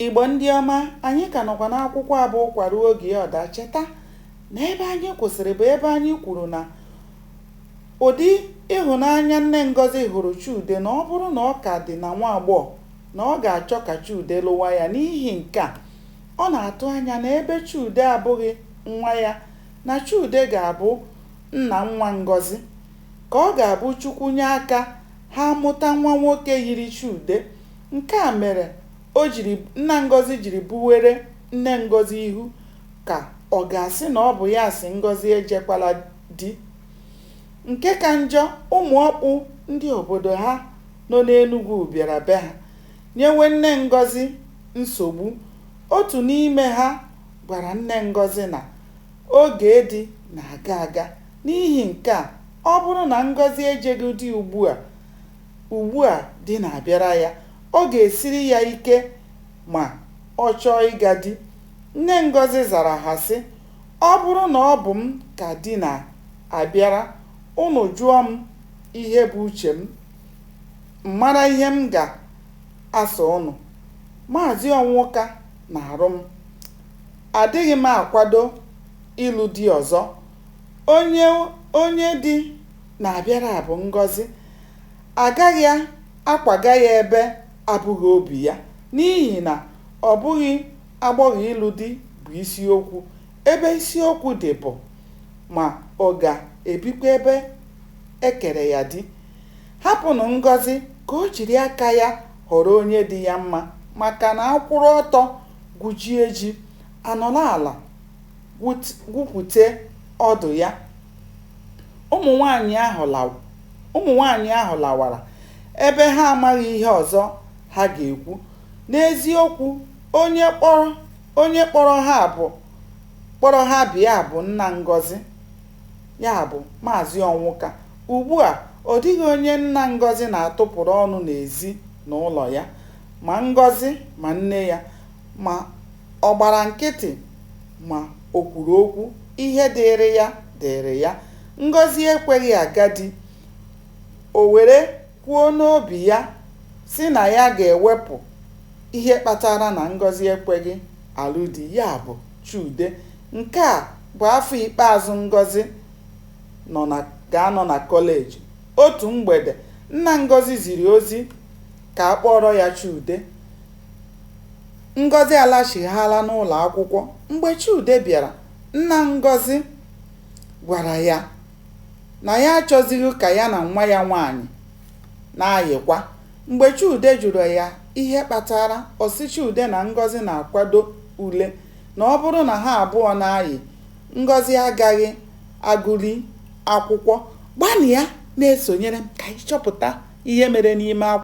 Igbo ndị ọma, anyị ka nọkwa n'akwụkwọ a bụ Ụkwa Ruo Oge Ya Ọ Daa. Cheta na ebe anyị kwụsịrị bụ ebe anyị kwuru na ụdị ịhụnanya nne Ngọzi hụrụ Chude na ọ bụrụ na ọ ka dị na nwa agbọghọ na ọ ga-achọ ka Chude lụwa ya. N'ihi nke a, ọ na-atụ anya na ebe Chude abụghị nwa ya na Chude ga-abụ nna nwa Ngọzi, ka ọ ga-abụ Chukwu nye aka ha mụta nwa nwoke yiri Chude. Nke a mere o jiri nna Ngọzi jiri buwere nne Ngọzi ihu ka ọ ga-asị na ọ bụ ya sị Ngọzi ejekwala di. Nke ka njọ, ụmụ ọkpụ ndị obodo ha nọ n'Enugwu bịara be ha nyewe nne Ngọzi nsogbu. Otu n'ime ha gwara nne Ngọzi na oge di na-aga aga. N'ihi nke a, ọ bụrụ na Ngọzi ejeghị di ugbu a di na-abịara ya, ọ ga-esiri ya ike ma ọ chọọ ịga di. Nne Ngọzi zara ha sị, ọ bụrụ na ọ bụ m ka di na-abịara, unu jụọ m ihe bụ uche m, m mara ihe m ga-asa unu. Maazị Ọnwụka na-arụ m. Adịghị m akwado ịlụ di ọzọ. Onye di na-abịara bụ Ngọzi. Agaghị akwaga ya ebe abụghị obi ya, n'ihi na ọ bụghị agbọghọ ịlụ di bụ isiokwu. Ebe isiokwu dị bụ ma ọ ga-ebikwa ebe e kere ya di. Hapụnụ Ngọzi ka o jiri aka ya họrọ onye dị ya mma, maka na akwụrụ ọtọ gwujie ji, anọrọ ala gwupụta ọdụ ya. Ụmụ nwaanyị ahụ lawara ebe ha amaghị ihe ọzọ ha ga-ekwu. N'eziokwu, onye kpọrọ ha bịa bụ nna Ngọzi, ya bụ Maazị Ọnwụka. Ugbu a, ọ dịghị onye nna Ngọzi na-atụpụrụ ọnụ n'ezi n'ụlọ ya, ma Ngọzi ma nne ya, ma ọ gbara nkịtị ma o kwuru okwu, ihe dịịrị ya dịịrị ya. Ngọzi ekweghị aga di. O were kwuo n'obi ya sị na ya ga-ewepụ ihe kpatara na Ngọzi ekweghị alụ di, ya bụ Chude. Nke a bụ afọ ikpeazụ Ngọzi ga-anọ na kọleji. Otu mgbede, nna Ngọzi ziri ozi ka a kpọrọ ya Chude. Ngọzi alachighala n'ụlọ akwụkwọ. Mgbe Chude bịara, nna Ngọzi gwara ya na ya achọzighị ka ya na nwa ya nwaanyị na-ayịkwa. Mgbe Chude jụrụ ya ihe kpatara, ọ sị Chude na Ngọzi na-akwado ule, na ọ bụrụ na ha abụọ na-ayị, Ngọzi agaghị agụli akwụkwọ. Gbalịa na-esonyere m ka anyị chọpụta ihe mere n'ime akwụkwọ.